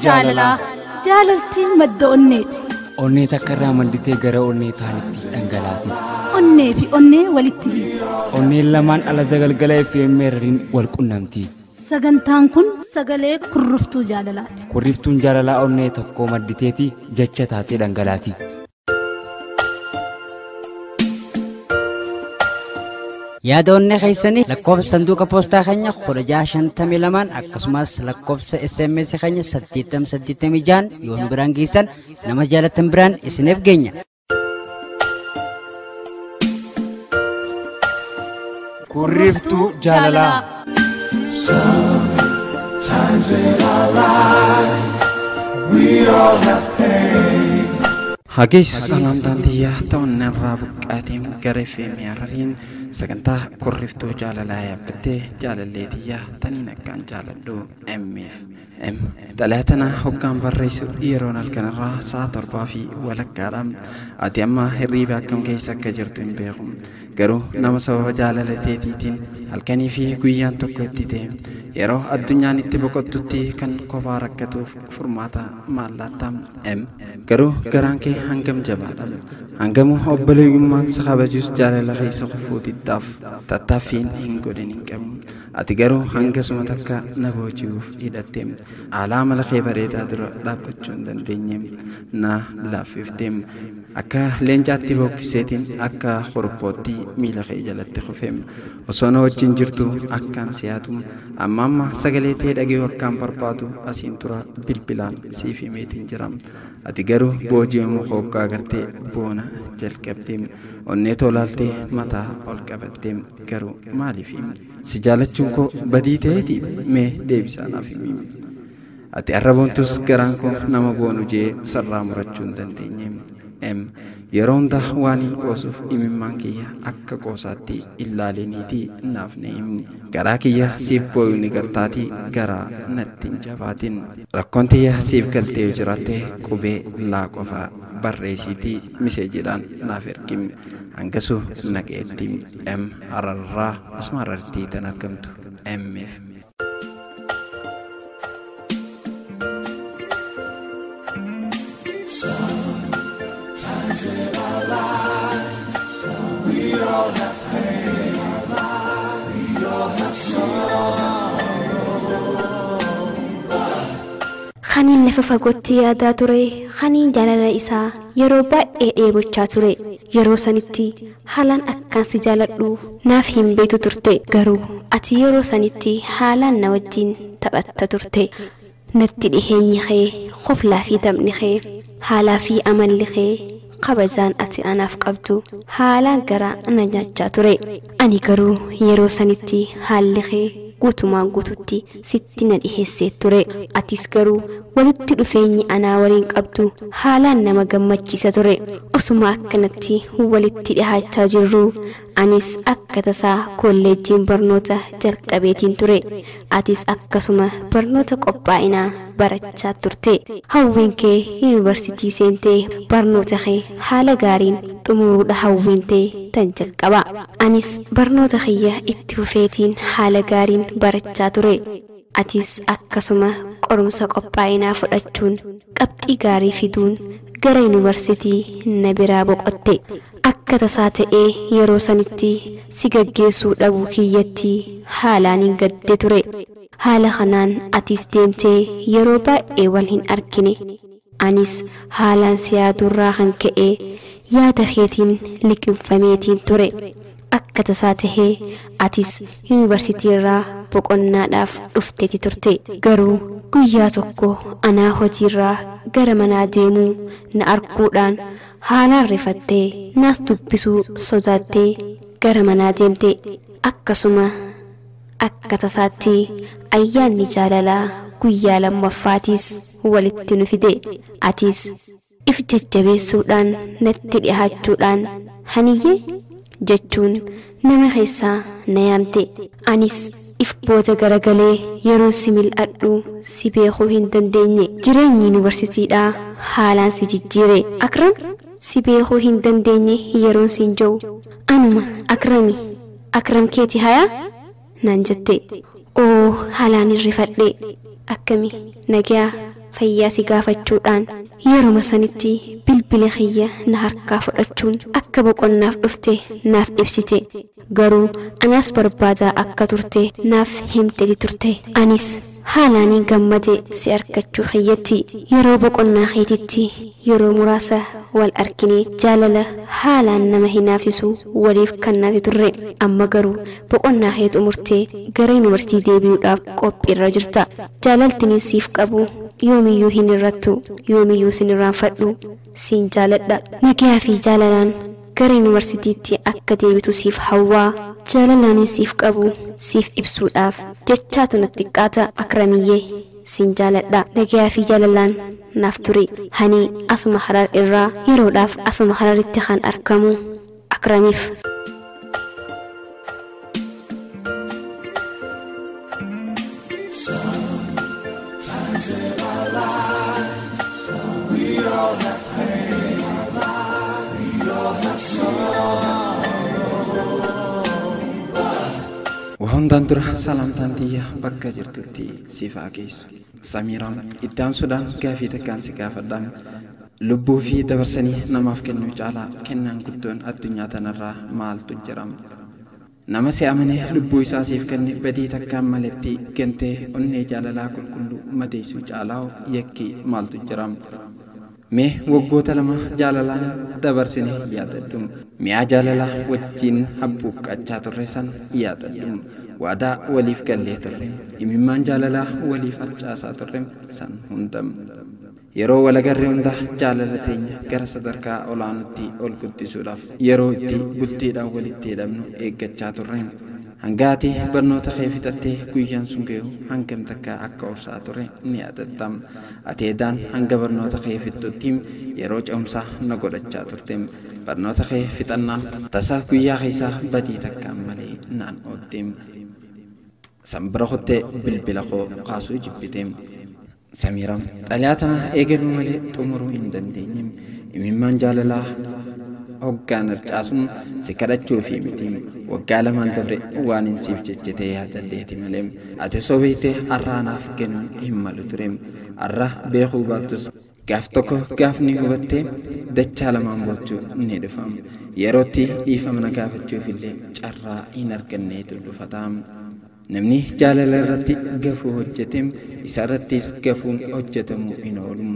Jaalalaa. Jaalalti madda onneeti. Onnee takka irraa manditee gara onnee taanitti dhangalaati. Onnee fi onnee walitti hiiti. Onneen lamaan ala galgala FM irraan wal qunnamti. Sagantaan kun sagalee kurriftuu jaalalaati. Kurriftuun jaalalaa onnee tokko madditeeti jecha taatee dhangalaati. Yaada onnee keessanii lakkoofsa sanduuqa poostaa keenya 1652 akkasumas lakkoofsa SMS keenya 8886 yoo nu biraan geessan nama jaalatan biraan isiniif geenya. Kurriftuu jaalalaa. Sometimes in our lives we all have pain. Hageessu sagantaan xiyyaa ta'uun irraa buqqaatiin gara FM Harariin sagantaa kurriftuu jaalalaa yaabbattee jaalallee xiyyaa taniin akkaan jaaladhu MF M. Xalayaa tana hoggaan barreessu yeroon halkanirraa sa'a 7:15dha. Ati amma hirriiba akkam keessa akka jirtu hin beeku. Garuu nama sababa jaalala teetiitiin halkanii fi guyyaan tokko itti ta'e yeroo addunyaan itti boqottutti kan kophaa rakkatuuf furmaata maal laatta M. Garuu garaan kee hangam jabaadha. Hangamuu obboleeyyummaan si kabajus jaalala keessa kufuutittaaf tattaaffiin hin godhin hin qabu. Ati garuu hangasuma takka na booji'uuf hidhatte. Alaa mala kee bareedaa dura dhaabbachuu hin dandeenye na laaffifte. Akka leencaatti bookkiseetiin akka horbbootti miila kee jalatti kufe. Osoo na wajjin jirtu akkaan si'aatu amma amma sagalee tee dhagee akkaan barbaadu asiin tura bilbilaan siif himeetiin jira. Ati garuu booji'amuu hoggaa agartee boona jalqabde. Onnee tolaaltee mataa ol qabatte garuu maaliif? Si jaalachuun koo badii ta'eeti mee deebisaa naaf himi. Ati arra boontus garaan koo nama boonu jee sarraa murachuu hin dandeenye. M. Yeroo hundaa waan hin qoosuuf imimmaan kiyya akka qoosaatti ilaaliniitii naaf na himni. Garaa kiyya siif booyu ni gartaatii garaa natti hin jabaatin. Rakkoon tiyya siif galtee yoo jiraatte qubee laa qofa barreessiitii miseejiidhaan naaf ergi. Hangasuu naqeetti M. Hararraa asuma Harartii tan argamtu MF. Sometimes in our lives we all have pain, we all have sorrow. Khaniin lafa fagootti yaadaa ture, khaniin jaalala isaa yeroo baay'ee dheebochaa ture. Yeroo sanitti haalaan akkaan si jaaladhu naaf hin beektu turte. Garuu ati yeroo sanitti haalaan na wajjin taphatta turte. Natti dhiheenyi kee, qoflaa fi taphni kee, haalaa fi amalli kee, kabajaan ati anaaf qabdu haalaan garaa na nyaachaa ture. Ani garuu yeroo sanitti haalli kee guutumaan guututti sitti na dhiheessee ture. Atis garuu walitti dhufeenyi anaa waliin qabdu haalaan nama gammachiisa ture. Osuma akkanatti walitti dhihaachaa jirru anis akka tasaa kolleejjiin barnoota jalqabeetiin ture. Atis akkasuma barnoota qophaa'inaa barachaa turte. Hawwiin kee yuunivarsiitii seentee barnoota kee haala gaariin xumuruudha hawwiin tee tan jalqaba. Anis barnoota kiyya itti fufeetiin haala gaariin barachaa ture. Atis akkasuma qorumsa qophaa'inaa fudhachuun qabxii gaarii fiduun gara yuunivarsiitii na biraa boqotte. Akka tasaa ta'ee yeroo sanitti si gaggeessuu dhabuu kiyyatti haalaan hin gadde ture. Haala kanaan atis deemtee yeroo baay'ee wal hin argine. Anis haalaan si yaadurraa kan ka'e yaada keetiin liqimfameetiin ture. Akka tasaa tahee atis yuunivarsiitii irraa boqonnaadhaaf dhufteeti turte. Garuu guyyaa tokko anaa hojiirraa gara manaa deemuu na arguudhaan haalaan rifattee naas dubbisuu sodaattee gara manaa deemte. Akkasuma akka tasaatti ayyaanni jaalalaa guyyaa lammaffaatiis walitti nu fide. Atis if jajjabeessuudhaan natti dhihaachuudhaan haniyyee jechuun nama keessaa na yaamte. Anis if booda garagalee yeroo si mil'adhu si beekuu hin dandeenye. Jireenyi yuunivarsiitiidhaa haalaan si jijjiire. Akram si beekuu hin dandeenye yeroon siin jiru. Anuma Akrami, Akram keeti hayaa naan jette. Oo haalaan hirrifadhe. Akkami nagaa fayyaa si gaafachuudhaan yeruma sanitti bilbila kiyya na harkaa fudhachuun akka boqonnaaf dhufte naaf ibsite. Garuu anaas barbaadaa akka turte naaf himte turte. Anis haalaanin gammade si argachuu kiyyatti. Yeroo boqonnaa keetitti yeroo muraasa wal argine jaalala haalaan nama hinaafsisu waliif kennaati turre. Amma garuu boqonnaa kee xumurtee gara yuunivarsiitii deebi'uudhaaf qophiirra jirta. Jaalaltiin siif qabu yoomiyyuu hin irrattu, yoomiyyuu sin irraanfadhu, siin jaaladha. Nagayaa fi jaalalaan gara yuunivarsiitiitti akka deebitu siif hawwaa. Jaalalaan siif qabu siif ibsuudhaaf jechaatu natti xiqqaata. Akramiyyee siin jaaladha. Nagayaa fi jaalalaan naaf ture. Hani asuma Harar irraa yeroodhaaf asuma Hararitti kan argamu Akramiif. Sometimes in our lives, we all have pain, we all have sorrow. Wahundaan dura salaamtaan tiyya bakka jirtutti siif haa geessu. Samiiraan iddaan sudaan gaafii takkaan si gaafadhaan lubbuu fi dabarsanii namaaf kennuu caalaa kennaan guddoon addunyaa tanarraa maaltu jira? Nama si amanee lubbuu isaa siif kenne badii takkaan maletti gantee onnee jaalalaa qulqulluu madeessuu caalaa yakkii maaltu jira? Mee waggoota lama jaalalaan dabarsine yaadadhu. Mi'a jaalalaa wajjin habbuuqqachaa turre san yaadadhu. Waadaa waliif gallee turre, imimmaan jaalalaa waliif harcaasaa turre san hunda. Yeroo walagarree hunda jaalala teenya gara sadarkaa olaanutti ol guddisuudhaaf yeroo itti bultiidhaan walitti hidhamnu eeggachaa turre. Hanga ati barnoota kee fixattee guyyaan sun gahu hangam takka akka obsaa turre ni yaadatta. Ati edaan hanga barnoota kee fixxutti yeroo ce'umsaa na godhachaa turte. Barnoota kee fixannaan tasa guyyaa keessaa badii takkaan malee naan oolte. San bira kuttee bilbila koo kaasuu jibbite. Samiiraan xalayaa tana eegaluu malee xumuruu hin dandeenye. Imimmaan jaalalaa hoggaan harcaasuun si kadhachuu fi miti. Waggaa lamaan dabre waan hin siif jechetee yaadadheeti malee. Ati osoo beektee har'aa naaf kennuun hin malu ture. Har'a beekuu baattus gaaf tokko gaafni hubattee dachaa lamaan boochuu ni dhufa. Yerootti dhiifama na gaafachuuf illee carraa hin arganneetu dhufata. Namni jaalala irratti gafuu hojjete isa irrattis gafuun hojjetamuu hin oolu.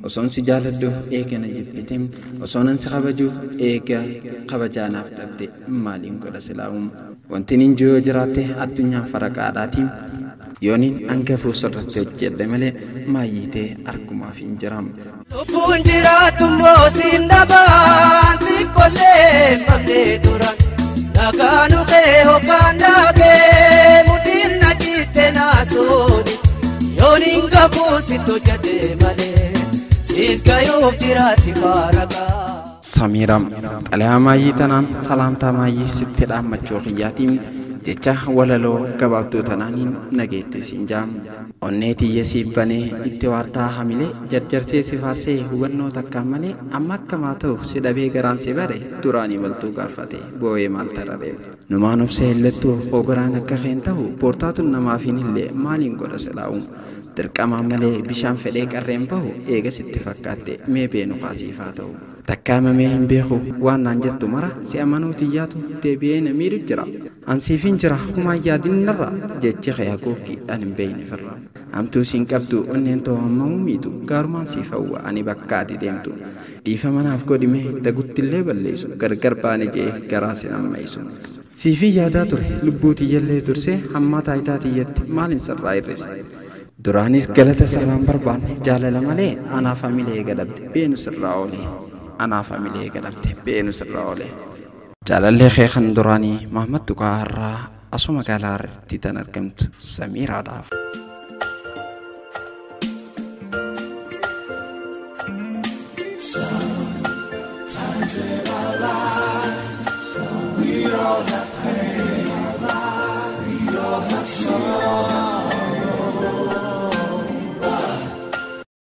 Osoon si jaaladhuuf eega na jibbite, osoonan si kabajuuf eega kabajaa naaf dhabde maaliin godha silaa'u? Wanti nin jiru yoo jiraatte addunyaan faraqaadhaati. Yooniin hangafuu sirratti hojjedhe malee maayyiitee argumaaf hin jira. Lubbuun jiraatu immoo siin dhabaan xiqqollee mamnee turan. Nagaanu kee hoggaan dhaabee mudhiin na jitte naasuuni. Yooniin gafuu sitti hojjedhe malee siis gayuuf jiraatti faaraqaa. Samiira xalayaa maayyii tanaan salaamtaa maayyii sitti dhaammachuu kiyyaatiin jecha walaloo gabaabduu tanaaniin nageette siin jaa. Onnee tiyya siif banee itti waartaa hamilee jarjarsee si faarsee hubannoo takkaan malee amma akkamaa ta'u si dhabee garaan si bare duraanii maltuu gaarfate boo'ee maal tararee. Numaan obsee illettuu hogoraan akka keen ta'u boortaatuun namaaf hin illee maaliin godha silaa'u. Dirqamaan malee bishaan fedhee qarreen bahu eega sitti fakkaatte mee beenu kaasiif haa ta'u. Takkaamamee hin beeku waan naan jettu mara si amanuu tiyyaatu deebi'ee na miidhu jira. Ansiifin jira humaan yaadinarra jechi kee haguuggi ani hin beekne firra. Hamtuu siin qabdu onneen too hammamuu miitu gaarumaan siif hawwa ani bakka ati deemtu. Dhiifama naaf godhimee daguttillee balleessu gargar baane jee garaa sin ammaysu. Siifin yaadaa ture lubbuu tiyyallee dursee hamma taayitaa tiyyatti maalin sirraa hir'ise? Duraanis galata sirraan barbaanne jaalala malee anaaf hamilee gadhabde beenu sirraa oole. Anaaf hamilee gadhabde beenu sirraa oole. Jaalallee kee kan duraanii Mahammad Tuqaa har'aa asuma magaalaa Hararitti tan argamtu Samiiraadhaaf. Sometimes in our lives, we all have pain.